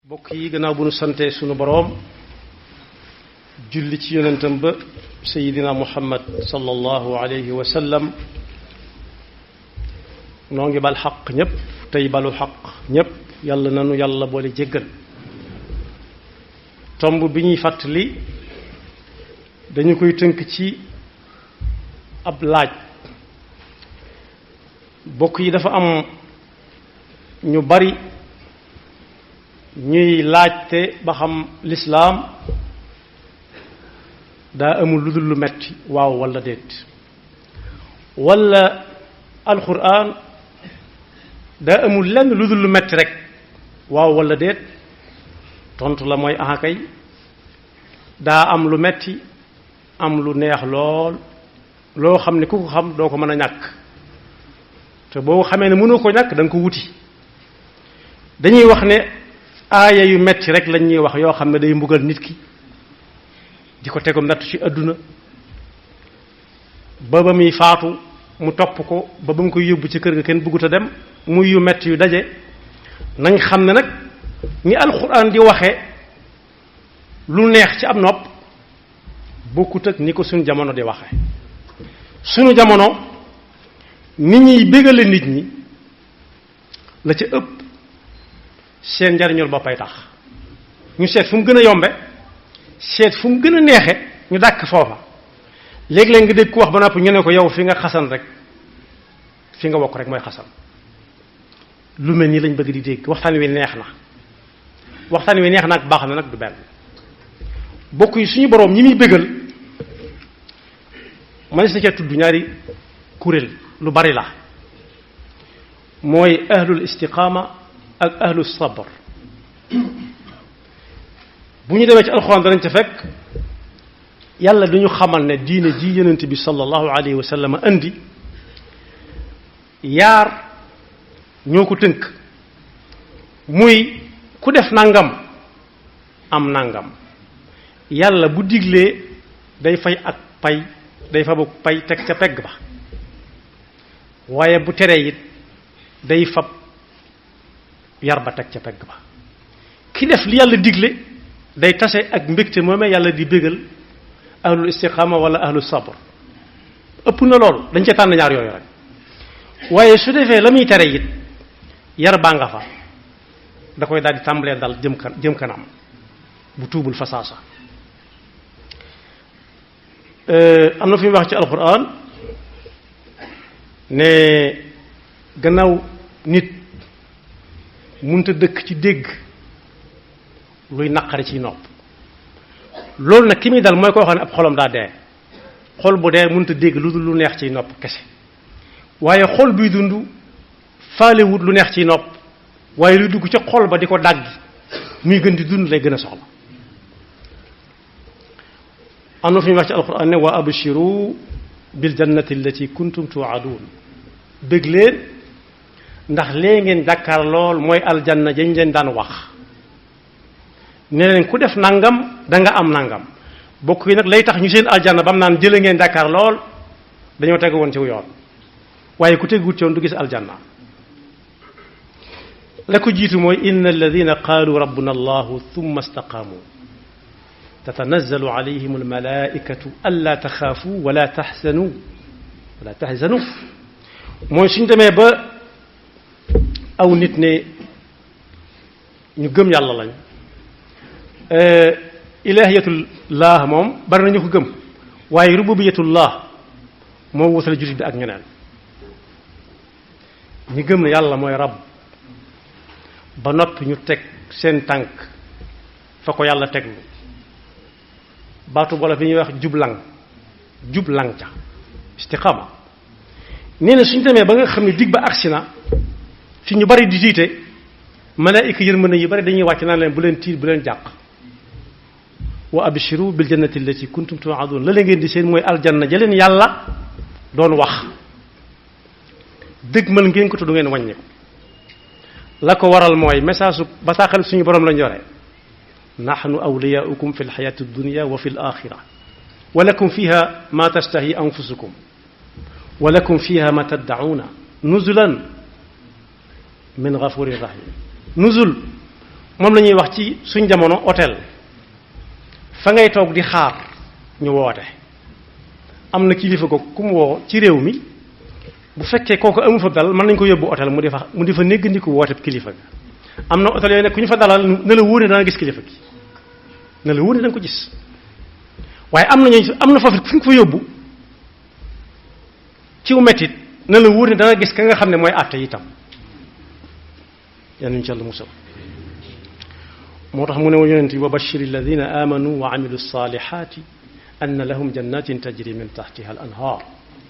bokk yi gannaaw bu nu sante sunu boroom julli ci yonentam ba sayidina muhammad sallallahu alayhi wa sallam noo ngi bal xaq ñépp tey balu xaq ñépp yàlla nanu yàlla boole jéggal tomb bi ñuy fàttali dañu koy tënk ci ab laaj bokk yi dafa am ñu bari ñuy laajte ba xam lislaam daa amul lu dul lu metti waaw walla déet walla alxuraan daa amul lenn lu dul lu metti rek waaw walla déet tontu la mooy axakay daa am lu metti am lu neex lool loo xam ne ku ko xam doo ko mën a ñàkk te boo xamee ne mënoo ko ñàkk da nga ko wuti dañuy wax ne aaya yu metti rek lañ ñuy wax yoo xam ne day mbugal nit ki di ko tegum nattu ci àdduna ba ba muy faatu mu topp ko ba ba mu koy yóbbu ci kër ga kenn bëggut a dem muy yu metti yu daje nañ xam ne nag ni alxuraan di waxe lu neex ci ab nopp bokkut ak ni ko suñu jamono di waxe suñu jamono nit ñuy bégale nit ñi la ca ëpp seen njariñul boppay tax ñu seet fu mu gën a yombe seet fu mu gën a neexe ñu dàkk foofa léegi-léeg nga dégg ku wax ba noppi ñu ne ko yow fi nga xasan rek fi nga bokk rek mooy xasan lu mel nii lañ bëgg di dégg waxtaan wi neex na waxtaan wi neex na ak baax na nag du benn bokk yi suñu boroom ñi muy bégal mënees na cee tudd ñaari kuréel lu bari la mooy ahlul istiqaama ak ahlu sabr bu ñu demee ci alxuraan danañ ca fekk yàlla dañu xamal ne diine ji yonent bi sallallahu alayhi wa sallam indi yaar ñoo ko tënk muy ku def nangam am nangam yàlla bu diglee day fay ak pay day fa bu pay teg ca pegg ba waaye bu teree it day fab yar ba teg ca pegg ba ki def li yàlla digle day tase ak mbégte moomee yàlla di bégal ahlul istiqaama wala ahlul sabr ëpp na loolu dañ ca tànn ñaar yooyu rek waaye su defee la muy tere it yar baa nga fa da koy daal di tàmbalee dal jëm kanam bu tuubul fasaasa am na fi mu wax ci alquran ne gannaaw nit munta dëkk ci dégg luy naqari ciy nopp loolu nag ki muy dal mooy koo xam ne ab xolam daa dee xol bu dee munta dégg lu dul lu neex ciy nopp kese waaye xol buy dund faalewut lu neex ciy nopp waaye luy dugg ca xol ba di ko dàggi muy gën di dund lay gën a soxla am na fi ñu wax ci alquran ne wa abshiru bil jannati allati kuntum tuadun dëgg leen ndax lee ngeen jàkkaar lool mooy aljanna jañ leen daan wax ne leen ku def nangam danga am nangam bokk yi nag lay tax ñu seen aljanna ba mu naan jële ngeen jàkkaar lool dañoo tegu woon ci yoon waaye ku teguwut ci yoon du gis aljanna la ko jiitu mooy inna alladina qaalu rabbuna allahu thumma istaqaamu tatanazzalu alayhim almalaikatu alla taxaafu wala taxzanu mooy suñ demee ba aw nit ne ñu gëm yàlla lañ ilahiyatullah moom bari na ñu ko gëm waaye rububiyatullah moo wutale jullit bi ak ñeneen ñu gëm ne yàlla mooy rab ba noppi ñu teg seen tànk fa ko yàlla teglu baatu wala fi ñuy wax jublang ca istiqama nee na suñ demee ba nga xam ne dig ba agsi na fi ñu bari di tiite malaayika yërmande yi bari dañuy wàcc naan leen bu leen tiit bu leen jàq wa abshiru bil jannati allati kuntum tu'adun la ngeen di seen mooy aljanna ja leen yàlla doon wax dëgg mal ngeen ko te du ngeen wàññi ko la ko waral mooy message su bataaxal suñu borom lañ yore nahnu awliyaukum fi lxayati dunya wa fi l axira wa lakum fiha ma tastahi anfusukum wa lakum fiha ma taddauna nuzulan min gafurin rahim nuzul moom la ñuy wax ci suñ jamono hôtel fa ngay toog di xaar ñu woote am na kilifa ko ku mu woo ci réew mi bu fekkee kooku amu fa dal mën nañ ko yóbbu hôtel mu di fa néggandiku woote kilifa ga am na hôtel yooyu nekk ku ñu fa dalal ne la wóor ne danga gis kilifa gi ne la wóor ne danga ko gis waaye am na foofu fu ñu ko fa yóbbu ciw mettit ne la wóor ne danga gis ka nga xam ne mooy àtte itam yal nañu ci Yàlla musal moo tax mu ne wa yonent bi wa bashiri alladina amanu wa amilu salihati anna lahum jannatin tajri min tahtiha al anhar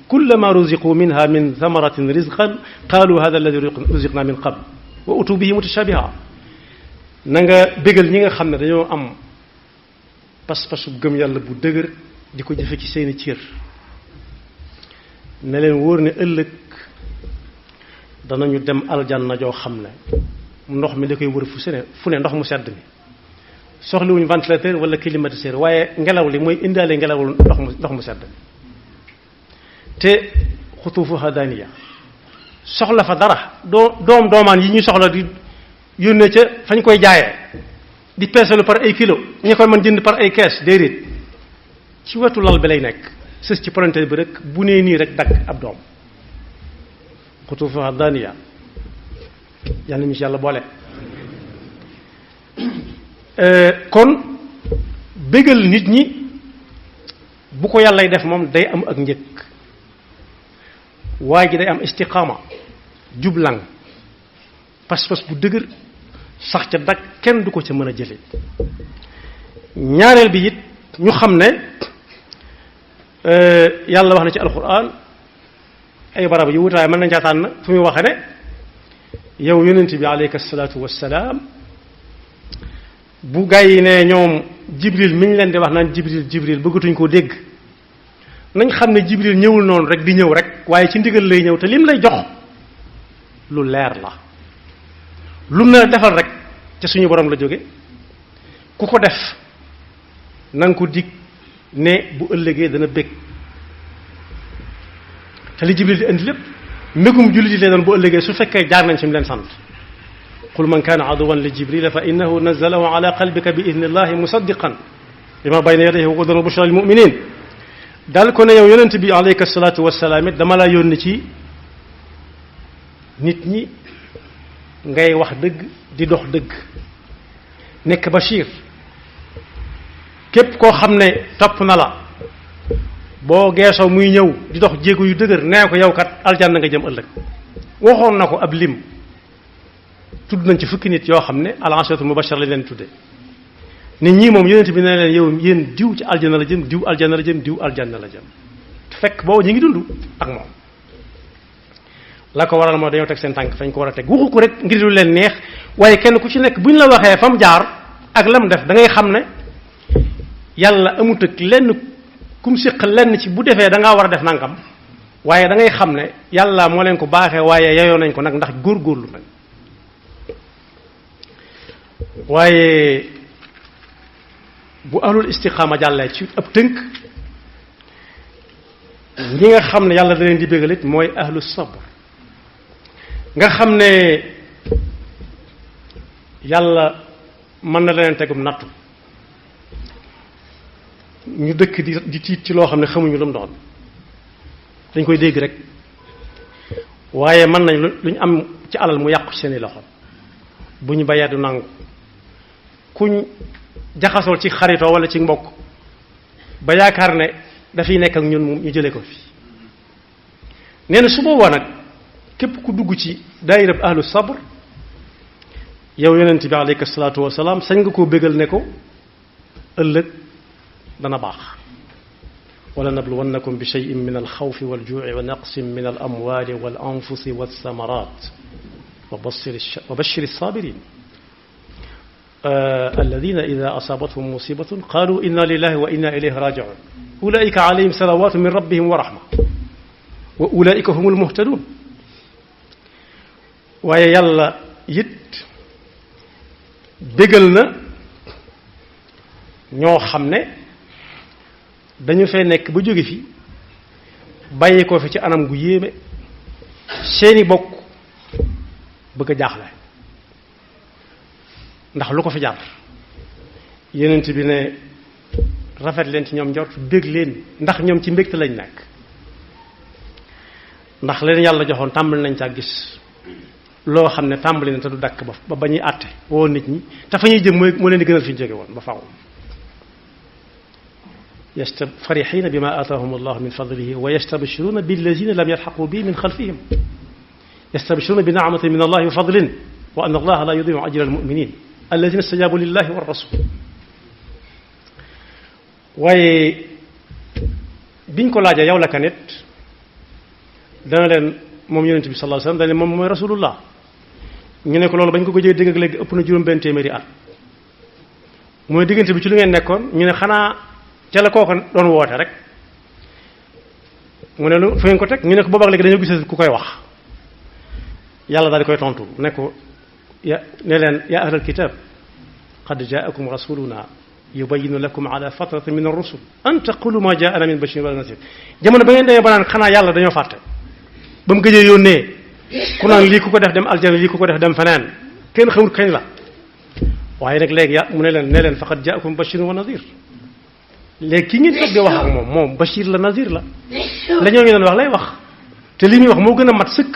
kullama ruziqu minha min thamaratin rizqan qalu hadha alladi ruziqna min qabl wa utu bihi mutashabiha na nga bégal ñi nga xam ne dañoo am pas-pasu gëm yàlla bu dëgër di ko jëfe ci seeni cër ne leen wóor ne ëllëg danañu dem aljanna joo xam ne ndox mi da koy wër fu ne ndox mu sedd mi soxlawuñu ventilateur wala climatiseur waaye ngelaw li mooy indaale ngelawul ndox mu sedd mi te xutuufuha daaniya soxla fa dara doomaan yi ñuy soxla di yónnee ca fañ koy jaayee di peesalu par ay kilo ñu koy mën jënd par ay kees déedéet ci wetu lal bi lay nekk sës ci palanteer bi rek bu nee nii rek dagg ab doom xutuufuha daaniya yàlla ñu ci yàlla boole kon bégal nit ñi bu ko yàllay def moom day am ak njëkk waaye ji day am istiqaama jublang pas-pas bu dëgër sax ca dak kenn du ko ca mën a jële ñaareel bi it ñu xam ne yàlla wax na ci alquran ay barab yu wutaay mën nañ caa tànn fu muy waxe ne yow yonent bi aleyka salaatu wassalaam bu gaa yi ne ñoom jibril mi ñu leen di wax naan jibril bëggatuñ koo dégg nañ xam ne jibril ñëwul noonu rek di ñëw rek waaye ci ndigal lay ñëw te lim lay jox lu leer la lu na defal rek ca suñu borom la jóge ku ko def na nga ko dig ne bu ëllëgee dana bég te li jibril di indi lépp mbégum jullit yi leen doon bu ëllëgee su fekkee jaar nañ ci mu leen sant qul man kaana aduwan li jibril fa innahu nazzalahu ala qalbika bi idnillahi musaddiqan lima bayna yadayhi wa hudan wa bushra lil muminin daal ko ne yow yonent bi alayka salaatu wassalaam it dama la yónni ci nit ñi ngay wax dëgg di dox dëgg nekk bashir képp koo xam ne topp na la boo geesoo muy ñëw di dox jéego yu dëgër nee ko yow kat aljanna nga jëm ëllëg waxoon na ko ab lim tudd nañ ci fukki nit yoo xam ne al-asharatul mubashshara lañ leen tudde nit ñi moom yonent bi ne leen yow yéen diw ci aljanna la jëm diw aljanna la jëm diw aljanna la jëm fekk boobu ñu ngi dund ak moom la ko waral moo dañoo teg seen tànk fañ ko war a teg waxu ko rek ngir lu leen neex waaye kenn ku ci nekk bu ñu la waxee fa mu jaar ak lam def da ngay xam ne yàlla amut ak lenn kum séq lenn ci bu defee da ngaa war a def nangam waaye da ngay xam ne yàlla moo leen ko baaxee waaye yeyoo nañ ko nag ndax góorgóorlu nañ waaye bu ahlul istiqaama jàllee ci ab tënk ñi nga xam ne yàlla da leen di bégal it mooy ahlu sabr nga xam ne yàlla mën na leen tegum nattu ñu dëkk di tiit ci loo xam ne xamuñu lu mu doon dañ koy dégg rek waaye mën nañ lu ñu am ci alal mu yàqu ci seeni loxo bu ñu bayee du nangu kuñ jaxasool ci xaritoo wala ci mbokk ba yaakaar ne dafay nekk ak ñun ñu jëlee ko fi nee na su boobaa nag képp ku dugg ci daayirab ahlu sabr yow yonent bi aleyka salaatu wasalaam sañ nga koo bégal ne ko ëllëg dana baax wala nabluwannakum bi shay'in min alxawfi waljuu'i wa naqsin min alamwali wal anfusi walthamarat wa bashir alsabirin alladina ida asaabathum musibatun qalu inna lillahi wa inna ilayhi raji'un ulaika alayhim salawatu min rabbihim wa rahma wa ulaika humul muhtadun waaye yàlla it bégal na ñoo xam ne dañu fee nekk ba jóge fi bàyyi ko fi ci anam gu yéeme seeni bokk bëgg a jaaxle ndax lu ko fi jar yonent bi ne rafet leen ci ñoom njort bég leen ndax ñoom ci mbégte lañ nekk ndax leen yàlla joxoon tàmbali nañ caa gis loo xam ne tàmbali na te du dakk ba ñuy àtte woo nit ñi te fa ñuy jëm moo leen di gënal fi ñu jóge woon ba faaw farihina bima ataahum allahu min fadlihi wa yastabshiruna billazina lam yalhaqu bi min xalfihim yastabshiruna bi ni'matin min allahi wa fadlin wa anna allaha la yudiu ajra almuminin allazina stajabu lillahi wa rasul waaye biñ ko laajee yow la ka nit dana leen moom yonent bi sallallahu alayhi wasallam dana leen moom mooy rasulullah ñu ne ko loolu bañ ko gëjee dégg ak léegi ëpp na juróom-benn téeméeri at mooy diggante bi ci lu ngeen nekkoon ñu ne xanaa ca la kooku doon woote rek mu ne lu fu ngeen ko teg ñu ne ko boobaak léegi dañoo gis ku koy wax yàlla daal di koy tontu ne ko ne leen ya ahlal kitab qad jaakum rasuluna yubayyinu lakum ala fatratin min ar-rusul an taqulu ma jaana min bashirin wala nasir jamono ba ngeen demee ba naan xanaa yàlla dañoo fàtte ba mu gëjee yónnee ku naan lii ku ko def dem aljana lii ku ko def dem feneen kenn xamul kañ la waaye nag léegi mu ne leen faqad jaakum bashirun wa nazir léegi ki ngeen toog di wax ak moom bashir la nazir la la ñoo ngi doon wax lay wax te li muy wax moo gën a mat sëkk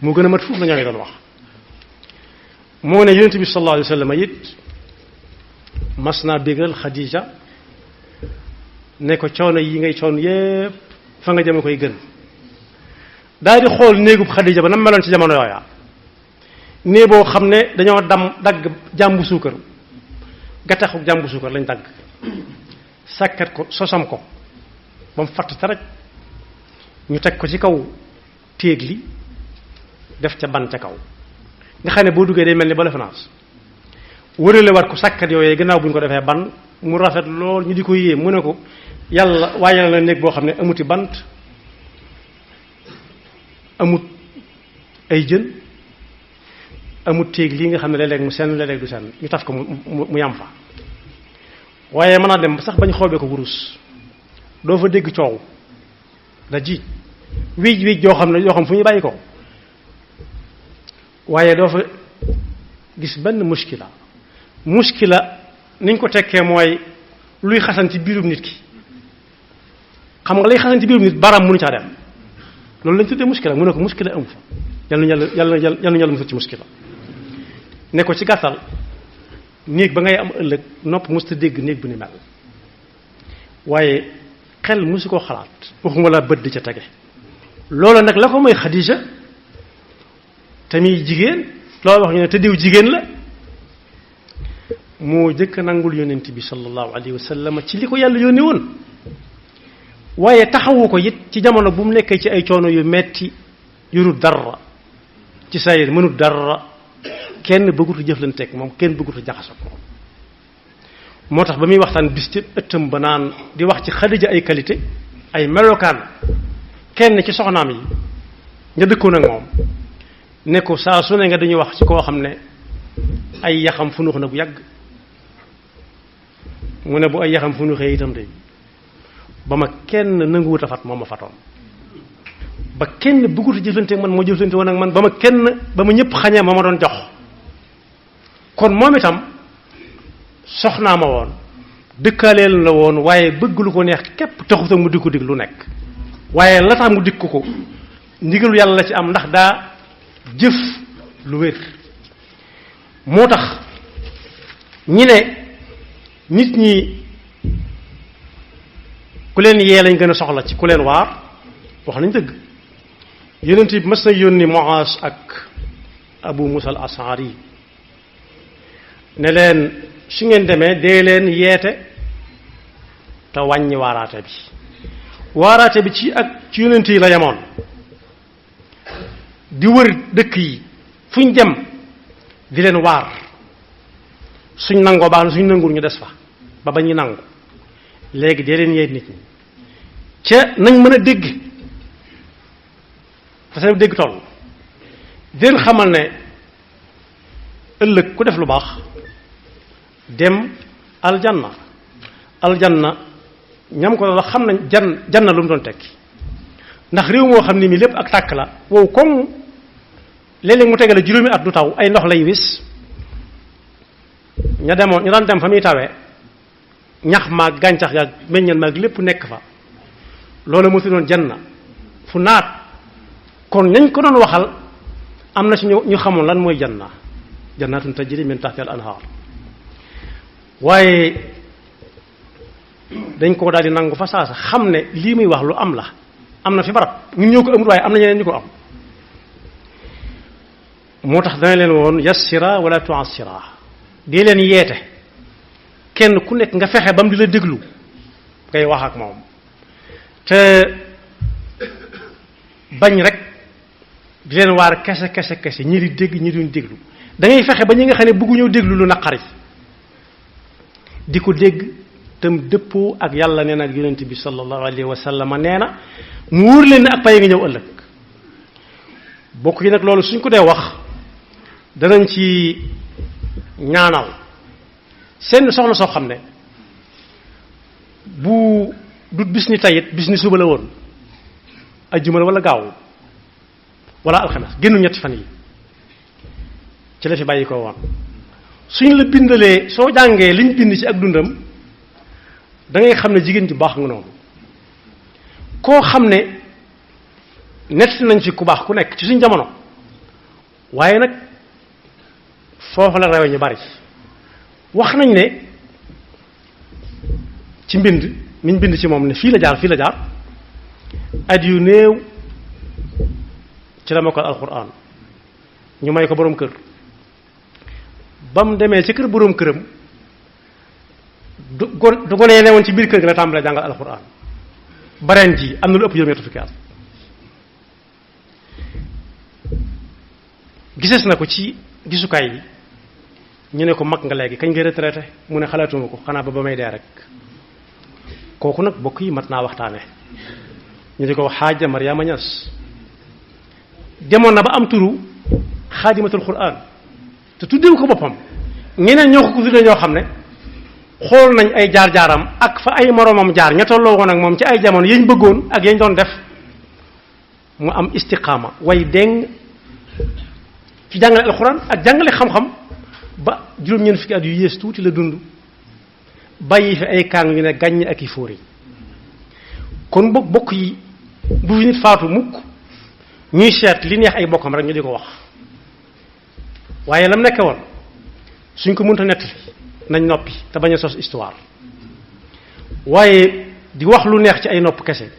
moo gën a mat fuuf la ñoo ngi doon wax moo ne yonent bi sallallahu alayhi wa sallam it mas naa bégal Xadija ne ko coono yi ngay coon yépp fa nga jëme koy gën daal di xool néegub Xadija ba na meloon ci jamono yooya néeg boo xam ne dañoo dagg jàmbu suukar gattaxu jàmbu suukar lañ dagg sàkkat ko sosam ko ba mu fatt taraj ñu teg ko ci kaw téeg li def ca ban ca kaw nga xam ne boo duggee day mel ni ba lefanaas wërale war ko sàkkat yooyee gannaaw bu ñu ko defee ban mu rafet lool ñu di ko yéem mu ne ko yàlla waajal na néeg boo xam ne amuti bant amut ay jën amut téeg lii nga xam ne léeg-léeg mu senn léeg-léeg du senn ñu taf ko mu yam fa waaye mën naa dem sax bañ xoobee ko wurus doo fa dégg coow da ji wiij joo xam ne yoo xam fu ñu bàyyi ko waaye doo fa gis benn muskila niñ ko tekkee mooy luy xasan ci biirum nit ki xam nga lay xasan ci biirum nit baram mënu caa dem loolu lañ tuddee muskila mu ne ko muskila amu fa yàlla na yàlla musal ci muskila ne ko ci gàttal néeg ba ngay am ëllëg nopp musta dégg néeg bu ni mel waaye xel musu koo xalaat waxuma la bët di ca tege loolu nag la ko mooy Xadija tamit jigéen loolu wax ñu ne te diw jigéen la moo jëkk nangul yonent bi sallallahu alayhi wa sallam ci li ko yàlla yónnee woon waaye taxawu ko it ci jamono bu mu nekkee ci ay coono yu metti yurut dara ci sayir mënut dara kenn bëggutu jëflanteeg moom kenn bëggutu jaxasoo ko moo tax ba muy waxtaan bis ci ëttam ba naan di wax ci Xadija ay qualité ay melokaan kenn ci soxnaam yi nga dëkkoon ak moom ne ko saa su ne nga dañuy wax ci koo xam ne ay yaxam funux na bu yàgg mu ne bu ay yaxam funuxee itam de ba ma kenn nanguwut a fat moom ma fatoon ba kenn bëggutu jëflanteeg man moo jëflante woon ak man ba ma ñëpp xañee ma doon jox kon moom itam soxnaa ma woon dëkkaaleel la woon waaye bëgg lu ko neex képp taxut ak mu dikku dig lu nekk waaye la tax mu dikk ko ndigalu yàlla la ci am ndax daa jëf lu wér moo tax ñi ne nit ñi ku leen yee lañ gën a soxla ci ku leen waar wax nañ dëgg yonent bi mas na yónni Muaaz ak Abu Musa al-Ash'ari ne leen su ngeen demee dee leen yeete te wàññi waaraate bi ci yonent yi la yemoon di wër dëkk yi fuñ dem di leen waar suñ nangoo baax na suñ nanguwul ñu des fa ba ñu nangu léegi dee leen yee nit ñi ca nañ mën a dégg fa seen dégg toll di leen xamal ne ëllëg ku def lu baax dem aljanna ñam ko la xam nañ janna lu mu doon tekki ndax réew moo xam ne mi lépp ak tàkk la wow comme léeg-léeg mu tegale juróomi at du taw ay ndox lay wis ña daan dem fa muy tawee ñax maag gàncax gaag meññal maag lépp nekk fa loolu mu tuddoon janna fu naat kon ñañ ko doon waxal am na ci ñu xamoon lan mooy janna jannatun tajri min tahtiha al anhar waaye dañ ko daal di nangu fa saasa xam ne lii muy wax lu am la am na fi barab ñun ñoo ko amul waaye am na ñeneen ñu ko am moo tax dana leen woon yassira wala tu'assira di leen yeete kenn ku nekk nga fexe ba mu di la déglu ngay wax ak moom te bañ rek di leen waar kese ñi di dégg ñi duñ déglu da ngay fexe ba ñi nga xam ne bëgguñoo déglu lu naqari di ko dégg tam dëppoo ak yàlla nee na ak yonent bi sallallahu alayhi wa sallam nee na mu wóor leen ne ak pay nga ñëw ëllëg bokk yi nag loolu suñ ko dee wax danañ ci ñaanal seen soxna soo xam ne bu du bis ni tayit bis ni suba la woon ajjuma la wala gaaw wala alxames génnu ñetti fan yi ci la fi bàyyi ko woon suñ la bindalee soo jàngee liñ bind ci ak dundam da ngay xam ne jigéen ju baax nga noonu koo xam ne nett nañ fi ku baax ku nekk ci suñ jamono waaye nag foofu la rewe ñu bari wax nañ ne ci mbind miñ bind ci moom ne fii la jaar at yu néew ci la mokkal alxuraan ñu may ko boroom kër ba mu demee ci kër boroom këram du gonee ne woon ci biir kër gi la tàmbalee jàngal alxuraan bareen ji am na lu ëpp juróom-ñetti fukki at gisees na ko ci gisukaay yi ñu ne ko mag nga léegi kañ nga retraité mu ne xalaatuma ko xanaa ba may dee rek kooku nag bokk yi mat naa waxtaane ñu di ko xaaja Mariama Ñas demoon na ba am turu xaadimatul quraan te tuddewu ko boppam ñeneen ñoo ko tuddee ñoo xam ne xool nañ ay jaar-jaaram ak fa ay moroomam jaar ña tolloo woon ak moom ci ay jamono yañ bëggoon ak yañ doon def mu am istiqaama way deng ci jàngale alxuraan ak jàngale xam-xam ba juróom-ñeent fukki at yu yées tuuti la dund bàyyi fi ay kaang yu ne gàññ ak i fóori kon bokk yi bu fi nit faatu mukk ñuy seet li neex ay bokkam rek ñu di ko wax waaye lam nekke woon suñ ko mënta nettali nañ noppi te bañ a sos histoire waaye di wax lu neex ci ay nopp kese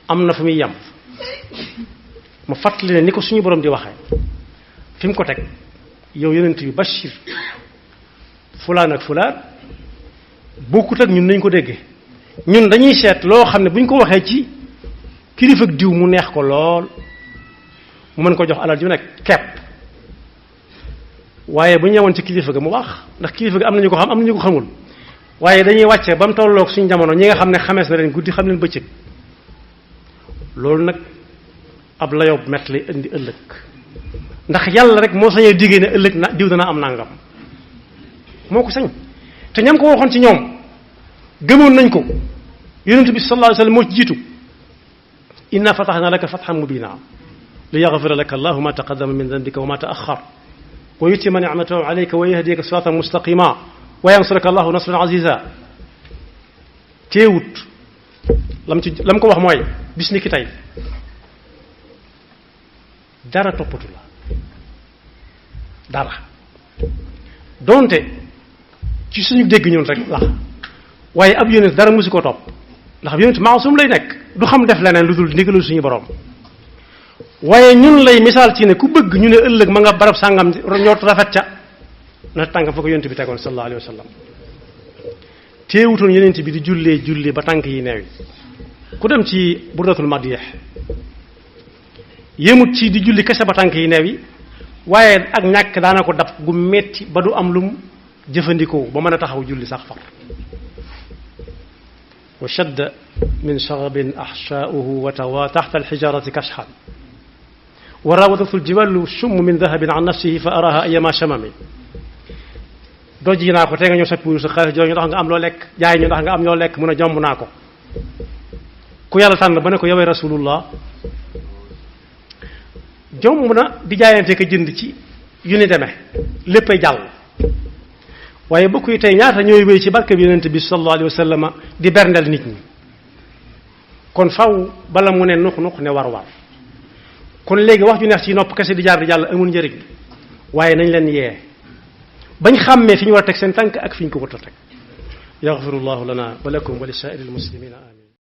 am na fu muy yem ma fàttali ne ni ko suñu borom di waxee fi mu ko teg yow yonent bi bashir fulaan ak fulaan bokkut ak ñun nañ ko déggee ñun dañuy seet loo xam ne bu ñu ko waxee ci kilifa ak diw mu neex ko lool mu mën ko jox alal ju nekk kepp waaye bu ñu ñëwoon ci kilifa ga mu wax ndax kilifa ga am na ñu ko xam am na ñu ko xamul waaye dañuy wàcce ba mu tolloog suñu jamono ñi nga xam ne xamees na leen guddi xam leen bëccëg loolu nag ab layoob mett lay indi ëllëg ndax yàlla rek moo sañee diggée ne ëllëg na diw dana am nangam moo ko sañ te ñam ko waxoon ci ñoom gëmoon nañ ko yonent bi sallallahu alayhi wasallam moo ci jiitu inna fatahna laka fathan mubina li yaghfira laka allahu ma taqaddama min dhanbika wa ma ta'akhkhar wa yutimma ni'matahu alayka wa yahdiyaka siratan mustaqima wa yansuraka allahu nasran aziza teewut lam ko wax mooy bis ni ki tey dara toppatu la dara donte ci suñu dégg ñun rek la waaye ab yonent dara musu ko topp ndax ab yonent maasum lay nekk du xam def leneen lu dul ndigalul suñu borom waaye ñun lay misaal ci ne ku bëgg ñu ne ëllëg ma nga barab sàngam ñoot rafet ca na tànkam fa ko yonent bi tegoon sallallahu alayhi wa sallam teewutoon yonent bi di jullee ba tànk yi neew ku dem ci burdatul madih yéemut ci di julli kese ba tànk yi neew yi waaye ak ñàkk daana ko dab gu metti ba du am lum jëfandikoo ba mën a taxaw julli sax far wa shadda min shaghabin ahsha'uhu wa tawa tahta alhijarati kashhan wa rawadathu aljibalu shummu min dhahabin an nafsihi fa araha ayyama shamami doj yi naa ko te nga ñëw sa puur sa xaalis joo ñu ndax nga am loo lekk jaay ñu ndax nga am loo lekk mun a jomb naa ko ku yàlla tànn ba ne ko yowee rasulullah jomb na di jaayante ko jënd ci yu ni demee léppay jàll waaye bokk yi tey ñaata ñooy wéy ci barke bi yonent bi sallallahu alayhi wa sallam di berndel nit ñi kon faw bala mu ne nux ne war kon léegi wax ju neex ci nopp kese di jaar di jàll amul njëriñ waaye nañ leen yee bañ xàmmee fi ñu war a teg seen tànk ak fi ñu ko war a teg yaxfirullahu lana wa lakum wa li saa'iril muslimina amin